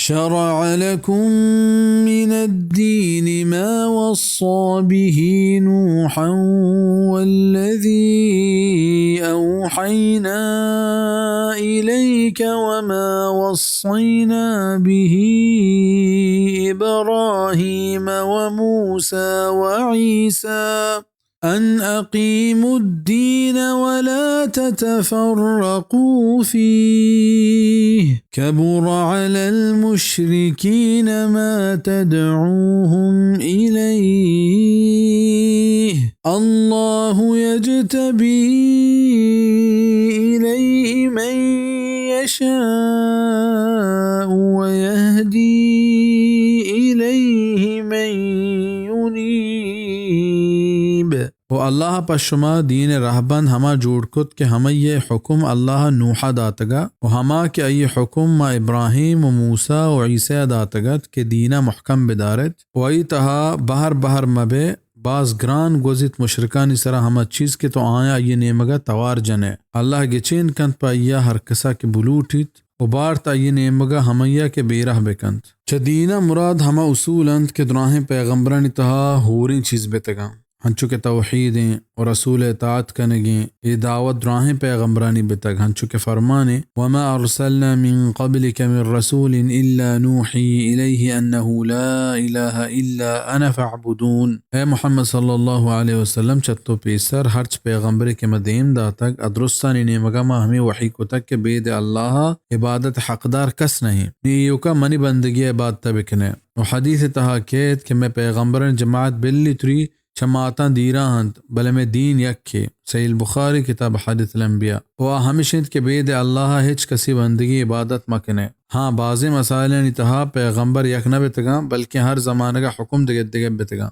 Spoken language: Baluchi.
شرع لكم من الدين ما وصى به نوحا والذي أوحينا إليك وما وصينا به إبراهيم وموسى وعيسى أن أقيموا الدين ولا تتفرقوا فيه، كبر على المشركين ما تدعوهم إليه، الله يجتبي إليه من يشاء ويهدي إليه من ينيب. و اللہ پہ شما دین رہبند ہما جوڑ کت کہ ہمئی حکم اللہ نوح داتگا، و ہما کہ آئی حکم ما ابراہیم و موسی و عیسی داتگت کہ دینا محکم بدارت، و آئی تہا بہر بہر مبے، باز گران گوزیت مشرکانی سرا ہما چیز کہ تو آیاں آئی نیمگا توار جنے۔ اللہ گچین کنت پہ آئیا ہر کسا کہ بلوٹیت، و بارت آئی نیمگا ہمئیا کہ بیرہ بکنت۔ چہ دینا مراد ہما اصول انت کہ دراہیں پیغمبرانی تہا ہوریں چیز بتگاں، ہنچو کہ توحیدیں و رسول اطاعت کنگیں۔ اے دعوت دراہیں پیغمبرانی بتگ، ہنچو کہ فرمانے، وما ارسلنا من قبلک من رسول الا نوحی الیہ انہ لا الہ الا انا فاعبدون۔ اے محمد صلی اللہ علیہ وسلم، چہ تو پیسر ہرچ پیغمبرے کہ ما دیم داتگ، آ درستانی نیمگا ما ہمے وحی کتگ کہ بید اللہ عبادت حقدار کس نہیں، نی ایوکا منی بندگی عبادت بکنے۔ و حدیث تہا کیت کہ مئے پیغمبرانی جماعت بلی تری چہ ماتاں دیرا انت، بلے مئے دین یکے۔ صحیح البخاری، کتاب حدیث الانبیاء۔ و آ ہمش انت کہ بید اللہ ہچ کسی بندگی عبادت مکنے۔ ہاں، بازیں مسائلانی تہا پیغمبر یک نہ بتگاں، بلکیں ہر زمانگا حکم دگہ دگہ بتگاں۔